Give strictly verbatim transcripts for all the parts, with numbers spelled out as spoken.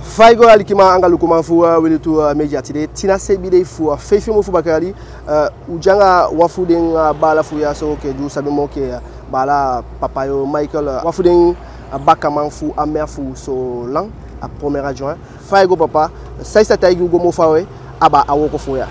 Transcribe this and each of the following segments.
Fa i go, alikiman anga lukuman fu, eh, Wi Lutu, eh, Media. Tide, tina seibin dei fu, eh, feifi mun fu baka yali, eh, u de anga wan fu den, eh, baala fu u ya so, enke di u sabi moo enke, eh, baala Papayo Michael, eh, wan fu den, eh, bakaman fu a maire fu Soolan, a premier adjoint. Fa i go, papa? San i sa taigi u go moo fawe abaa a wooko fu u ya?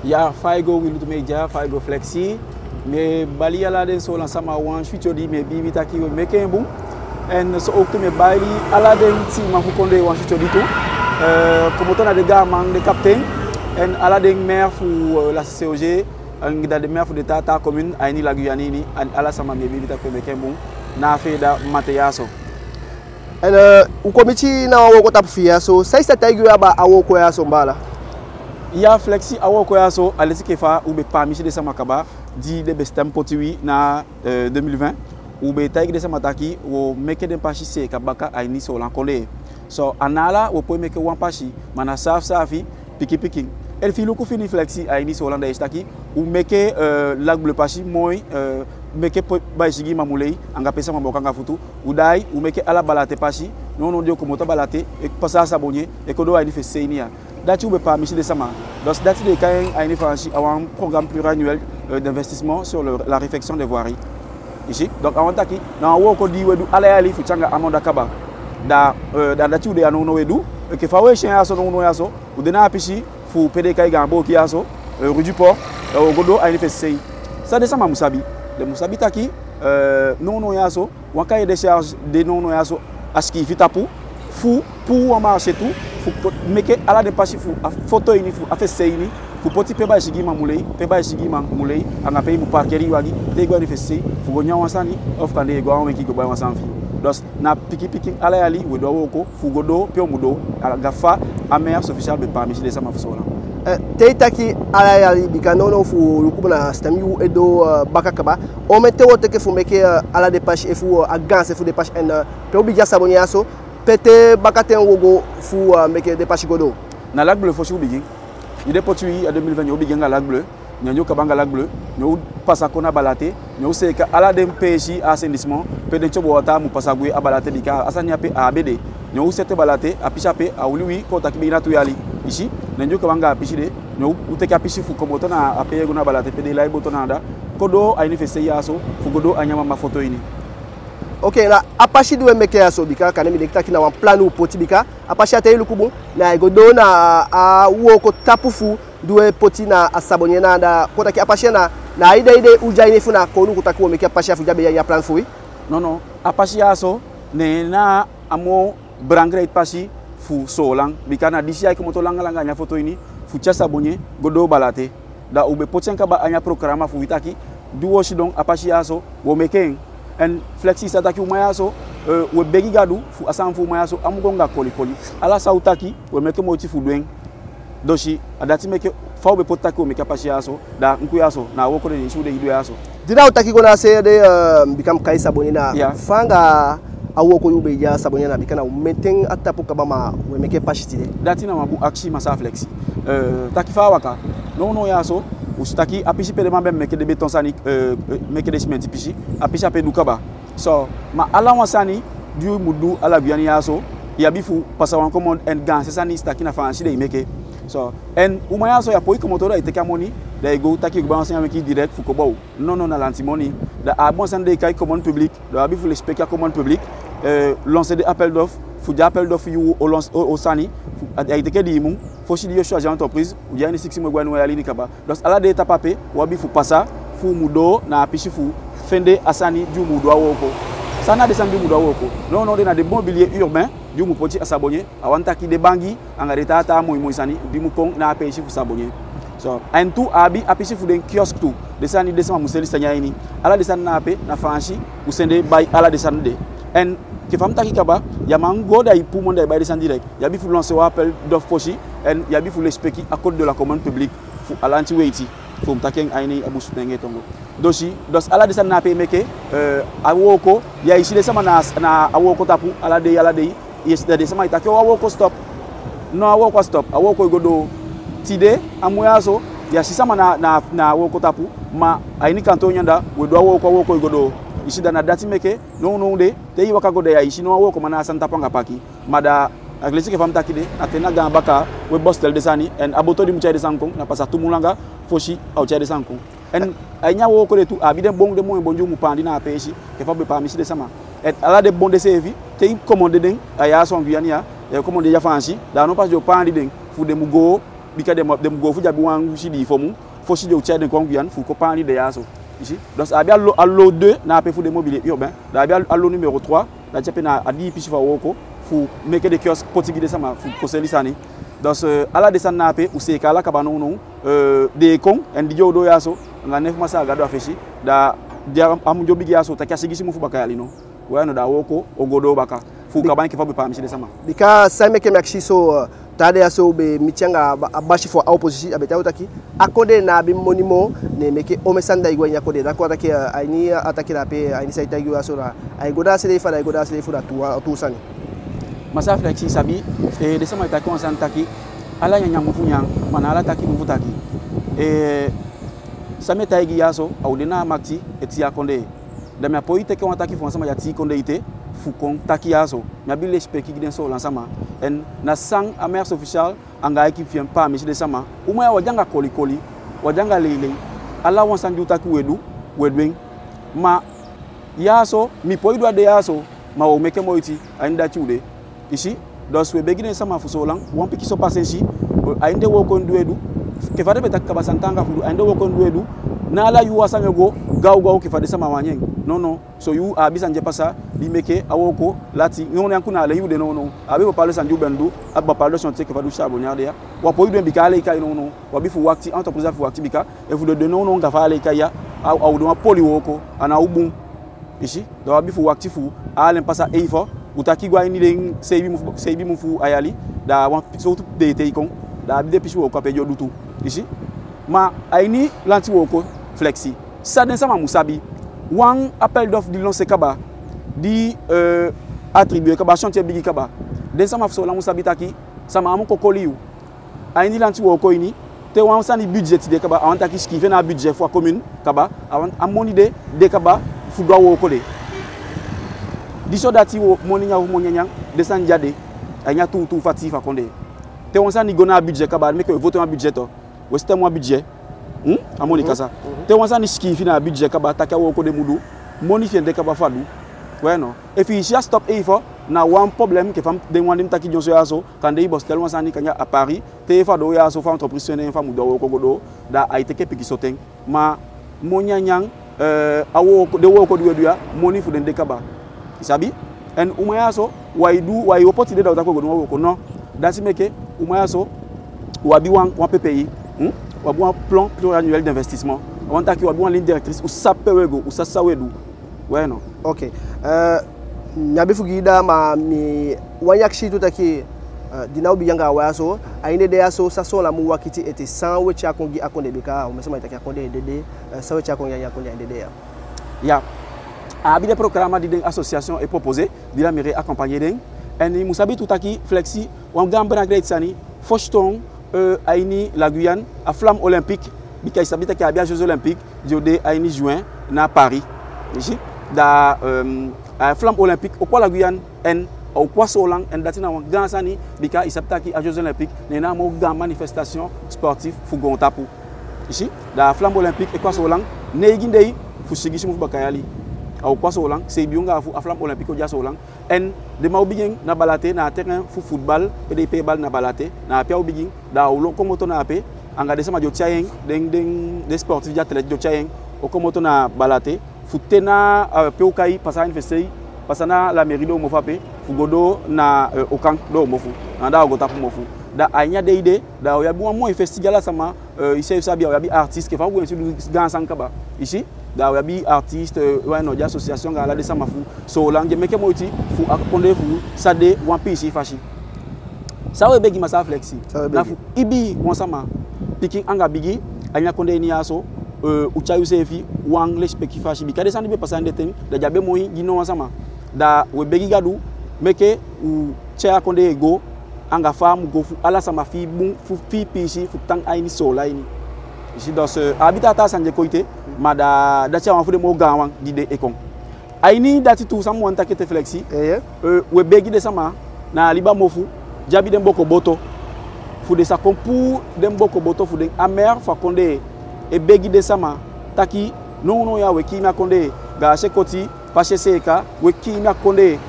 Ya, fa i go, Wi Lutu Media, fa i go, Flexi? Mi e bali ala den Soolan sama wan switi odi, mi e biibi taki u e meke en bun. En so owktu mi e bali ala den tiiman fu kondee wan switi odi tu. Eh, komoto na den gaaman, den kapiten, en ala den maire fu, eh, la C C O G, anga den maire fu den taa taa commune a ini la Guyane ini, en ala sama mi e biibi taki u e meke en bun na a feeda mamanten ya so. En, eh, u kon miti na wan wooko tapu fi i ya so. San i sa taigi u abaa a wooko ya so, baala? Ya, Flexi, a wooko ya so, a leti enke fa u be paamisi den sama kaba di den be sitem poti wi na, eh, deux mille vingt. U be taigi den sama taki u o meke den pasi seeka baka a ini Soolan kondee. So, a ná ala u o poi meke wan pasi, ma na saafi saafi, pikin pikin. Efu i luku fini, Flexi, a ini Soolan, da i si taki u meke, eh, Lac Bleu pasi moi, eh, meke pe baisigiman mu lei anga pe sama mu waka anga futu. U daai, u meke ala Balaté pasi. Nownow de u komoto a Balaté, e pasa a Sabonye, e kon doo a ini fesi se ini ya. Dati u be paamisi den sama. Dus dati den e kai en a ini Faansi a wan programme pluriannuel, euh, d'investissement sur le, la réfection des voiries. I si? Donc, a wani taki na wan wooko di u e du ala yali fu te anga a mun da kaba. Da, euh, da dati u de ya nownow e du. Enke fa u e si en ya so nownow ya so, u de na a pisi fu pe den e kai Gaan Booki ya so, euh, rue du Port, euh, u o go doo a ini fesi sei. San den sama mu sabi? Den mu sabi taki, euh, nownow ya so, wan cahier des charges de nownow ya so, a sikiifi tapu fu puu wan marché tu, fu ko-, meke ala den pasi fu a foto ini, fu a fesi sei ini, fu poti pe baisigiman mu lei, pe baisigiman mu lei, anga pe i mu parkeri i wagi te i go a ini fesi sei fu go nyan wan sani, ofu kande i e go a wan wenki go bai wan sani fi i. Dus na pikin pikin ala yali u e du a wooko fu go doo pe u mu doo, anga fa a maire Sophie Charles be paamisi den sama fu Soolan. Eh, te i taki ala yali, bika nownow fu luku na sitem yuu e doo, eh, baka kaba, omen ten u o teke fu meke, eh, ala den pasi, efu, eh, a gaanse fu den pasi, en, eh, pe u bigin a Sabonye ya so, pe te bakaten u o go fu, eh, meke den pasi go doo? Na Lac Bleu fosi u bigin. I de poti wi a deux mille vingt, u bigin anga Lac Bleu. Ne u kaba anga Lac Bleu, ne u pasa kon na Balaté, ne u seeka ala den peesi a assainissement, pe den tyobo wataa mu pasa gwe a Balaté, bika a sani ape á be de. Ne u seti Balaté, a pisi ape a oli wi, kon taki be na tu yali. I si, ne u kaba anga a pisi de, ne u teke a pisi fu komoto na ape e go na Balaté, pe den e lai boto na anda, kon doo a ini fesi sei ya so, fu go doo a ini a mama foto ini. Oke, na a pasi di u e meke ya so, bika kande mi denki taki na wan plan u poti, bika a pasi ya, te i luku bun, na ai go doo na a wooko tapu fu di u e poti na a Sabonye na anda. Kon taki a pasi ya na, na a idee, idee u de a ini fu na kownu, kon taki u o meke a pasi ya fu di a be de a ini a plan fu wi? Nono, a pasi ya so, neen na a moo belangrijk pasi fu Soolan, bika na disi ya e komoto langa langa a ini a foto ini, fu te a Sabonye go doo Balaté. Da u be poti en kaba a ini a programa fu wi taki, di u o sidon a pasi ya so, u o meke en. En Flexi, i sa taki u man ya so, eh, u e begi Gadu fu a sani fu u man ya so á mu go anga koli koli. Ala san u taki, u e meke moiti fu du en. Dus a dati meke fa u be poti taki u o meke a pasi ya so, da enke ya so, na a wooko de, den e si u de e du ya so. Di na u taki go na a se de, eh, bika mi kai Sabonye na, ya, fa anga a wooko di u be e du a Sabonye na, bika na omen ten a tapu kaba, ma u e meke pasi tide? Dati na wan bun akisi, masaa Flexi. Eh, taki fa a waka. Nownow ya so, u si taki a pisi pe den man be meke den beton sani, eh, eh, meke den simenti pisi, a pisi ape du kaba. So, ma ala wan sani di u mu du a la Guyane ya so, i abi fu pasa wan commande, en gaanse sani, i si taki na Faansi den e meke. So, en u man ya so, ya poi komoto, da i teke a moni, da i go taki i go bai wan sani a wenki direct fu kon bow. Nono, na lanti moni. Da a abi wan sani den e kai commande publique, da u abi fu lesipeki a commande publique, eh, lancer den appel d'offre, fu den appel d'offre yu o lans-, o, o sani, fu, a, ai teke dii mun, fosi di yu o choisir entreprise, u de a ini sigisi mun e go a ini wan yali ini kaba. Dus ala den étape ape, u abi fu pasa, fu u mu doo na a pisi fu fende a sani di u mu du a wooko. San na den sani di u mu du a wooko? Nownow de na den mobilier urbain di u mu poti a Sabonye, a wani taki den bangi, anga den taa taa moi moi sani di mu kon na a peesi fu Sabonye. So, en tu a abi a pisi fu den kiosque tu, den sani den sama mu seli sani a ini. Ala den sani na ape, na Faansi u sende bai ala den sani de. En enke fa mi taki kaba, ya man go da i puu moni da i bai den sani direct. I abi fu lancer wan appel d'offre fosi, en i abi fu lesipeki a code de la commande publique fu a lanti weiti, fu mi taki en a ini a Businenge tongo. Dus, dus ala den sani na ape e meke, eh, a wooko, ya e si den sama na, na a wooko tapu ala dei, ala dei. Yes, da den sama e taki, o, a wooko stop. No, a wooko á stop, a wooko e go doo. Tide, a mun ya so, ya si sama na, na, na a wooko tapu, ma a ini kantoo ini anda, u e du a wooko, a wooko e go doo. I si, da na dati meke, nownow de, te i waka go de, ya e si no wan wookoman na a sani tapu anga paki. Ma da A leisi enke fa mi taki de, na te na gaan bakaa we bostel den sani, en a boto di mu tyai den sani kon, na pasa tu mun langa fosi a o tyai den sani kon. En a ini a wooko de tu, a abi den bon, den moi bon di u mu paandi na a peesi, enke fa u be paamisi den sama. En ala den bon de seefi, te i komande den, a ya so a Guyane ya, i komande den a Faansi, da a ná pasa den o paandi den, fu den mu goo, bika den mu, den mu goo fu den abi wan sidii fo mun, fosi den o tyai den kon Guyane, fu kon paandi den ya so. I si? Donc a abi a lot, a lot deux na ape fu den mobilier urbain, da a abi a, a lot numéro trois, da a de ape na a dii pisi fu a wooko, fu meke den kiosque poti gi den sama, fu kon seli sani. Donc, euh, ala den sani na ape, u seeka ala kaba nownow, euh, den e kon, en di den o doo ya so, anga nen fu Masaa Gadu a fesi, da di a, a mun di o bigin ya so, taki a sigisi mun fu baka yali no. We no, da a wooko o go doo baka. Fu u kaba enke fa u be paamisi den sama. Bika san meke mi akisi so, euh, taa dei ya so u be miti anga a ba-, a basi fu a opposition, a be taigi u taki a kondee ná abi moni moo, ne meke omen sani da e go a ini a kondee. Da kon a taki, euh, a ini a taki na ape, a ini san i taigi u ya so, da ai go da a seefi, da ai go da a seefi, da tuu, tuu sani. Masaa Flexi, i sabi, eh, den sama e taki wan sani taki, ala nyanyan bun fu nyan, ma na ala taki bun fu taki. Eh, san mi e taigi i ya so, a u de na a makiti e tii a kondee. Da mi á poi teke wan taki fu wan sama di á tii kondee ete fu kon taki ya so. Mi abi lesipeki gi den Soolan sama. En na san a maire Sofichal anga a équipe fi en paamisi den sama. U man ya, u á de anga kolikoli, u á de anga leilei. Ala wan sani di u taki u e du, u e du en. Ma ya so, mi poi du a de ya so, ma u o meke moiti, a ini dati u de. I si? Donc u e begi den sama fu Soolan, wan pikinso pasensi, a ini den wooko di u e du, enke fa den be taki kaba, san taanga fu du, a ini den wooko di u e du, ná ala yuu a sani o go gawgaw enke fa den sama wani en. Nono, son yuu a abi sani di e pasa, di meke a wooko lati, nono, nyanyan ku na a lei u de, nono, a abi bapaalu sani di u be du, a bapaalu sani enke fa du charbonnière de ya, u á poi du en bika a lei kai, nono, u abi fu wakiti, entreprise abi fu wakiti bika, efu den de, nono, anga fa a lei kai ya, a, a o de wan poli wooko, a ná o bun. I si, da u abi fu wakiti fu alen pasa eifo, u taki go a ini den seibi mun fu, seibi mun fu a yali, da wan sowtu dei e kon, da a abi den pisi wooko ape di o du tu. I si, ma a ini lanti wooko, Flexi, san den sama mu sabi, wan appel d'offre di lancer kaba, di, euh, attribuer kaba, chantier bigi kaba, den sama fu Soolan mu sabi taki sama á mu kon koli yu. A ini lanti wooko ini, te wan sani budget de kaba, a wani taki sikiifi en na a budget fu a commune kaba, a wani a moni de, de kaba fu du a wooko de. Di so dati wo, moni nyan, moni nyanyan, den sani di á de a ini a tuutuu fu a tii fu a kondee. Te wan sani go na a budget kaba, meke we voter wan budget tu, we stem wan budget, hmm? A moni kasa. Te wan sani sikiifi na a budget kaba taki a wooko de mu du, moni fi en de kaba fu a du. We no. Efi i si a stop eifo, na wan problème enke fa den wan di mi taki dyonson ya so, kande i bostel wan sani, kande a Paris, te efu a doo ya so fu a entreprise fi en, efu a mu du a wooko go doo, da ai teke pikinso ten. Ma moni nyanyan, euh, a wooko, den wooko di we du ya, moni fu den de kaba. I sabi? En u man ya so, u á e du, u á e opo tide da u taki we go du wan wooko, no. Dati meke u man ya so, u abi wan, wan P P I, hmm? U abi wan plan pluriannuel d'investissement. A wani taki u abi wan ligne directrice, u sabi pe we go, u sabi san we du. We no. Ok. Euh, mi abi fu gi i da, ma mi wani akisi tu taki, euh, di na u bigin anga a wan ya so, a ini den dei ya so, san Soolan mu wakiti ete, san we tyai kon gi a kondee, bika omen sama e taki a kondee e dede, euh, san we tyai kon gi a kondee a ini den dei ya. Ya. A abi den programa di den association e proposer, di la mairie accompagner den. En i mu sabi tu taki Flexi, wan gaan belangrijke sani, fosi toon, euh, a ini la Guyane, a flamme olympique, bika i sabi taki a abi a Jeux Olympiques di o de a ini juin na Paris. I si? Da, euh, a flamme olympique o kon a la Guyane, en a o kon a Soolan, en dati na wan gaan sani, bika i sabi taki a Jeux Olympiques, neen na a moo gaan manifestation sportive fu goontapu. I si? Da a flamme olympique e kon a Soolan, neigin dei fu sigisi mun fu baka yali. A o kon a Soolan, seibi yuu anga afu a flamme olympique o de a Soolan. En den man o bigin en na Balaté, na a terrain fu football, pe den e pee bal na Balaté, na ape a o bigin, da a o komoto na ape, anga den sama di o tyai en, den, den, den sportif, den athlète di o tyai en, o komoto na Balaté, fu te na, euh, pe u kai pasa université, pasa na la mairie doo mofu ape, fu go doo na, euh, Okan doo mofu, na anda a o go tapu mofu. Da a ini a dei de, da u abi wan moi festival, ala sama, euh, i seefi sabi, u abi artiste, enke fa u gwenti du gaan sani kaba. I si, da u abi artiste, euh, we no, den association anga ala den sama fu Soolan di e meke moiti fu a kondee fu u sa de wan piisii fasi. San we begi, Masaa Flexi, san we begi, na fu ibii wan sama, pikin anga bigi, a ini a kondee ini ya so, euh, u tyai useefi wan lesipeki fasi, bika den sani di be pasa a ini den ten, da den á be moi gi no wan sama. Da we begi Gadu, meke u tyai a kondee go anga fa a mu go, fu ala sama fii bun, fu fii piisii fu tan a ini Soolan ini. I si, donc, euh, a abi taa taa sani di e kon ete, ma da, dati a wan fu den moo gaanwan di de e kon. A ini dati tu, san mi wani taki ete, Flexi, eh, we begi den sama na a liba mofu, di abi den booko boto, fu den sa kon puu den booko boto fu den. A maire fu a kondee e begi den sama taki nownow ya u e kiin a kondee, gaasi e koti, pasi e seeka, u e kiin a kondee.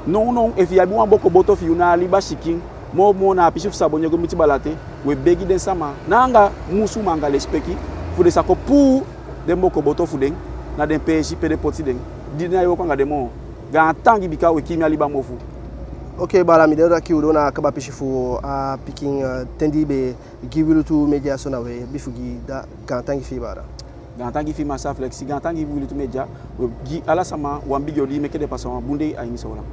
Nownow efu i abi wan booko boto fi yu na a liba sikin, moo moo na a pisi fu Sabonye go miti Balaten, u e begi den sama, ná anga musu ma anga lesipeki, fu den sa kon puu den booko boto fu den na den peesi pe den poti den, di den ná e wooko anga den moo. Gaantangi, bika u e kiin a liba mofu. Oke baala, mi de taki u doo na a kaba pisi fu a pikin, eh, ten di i be gi Wi Lutu Media so, na u e begi fu gi da. Gaantangi fi i baala. Gaantangi fi i masaa Flexi, gaantangi Wi Lutu Media. U e gi ala sama wan bigi odi, meke den pasa wan bun dei a ini Soolan.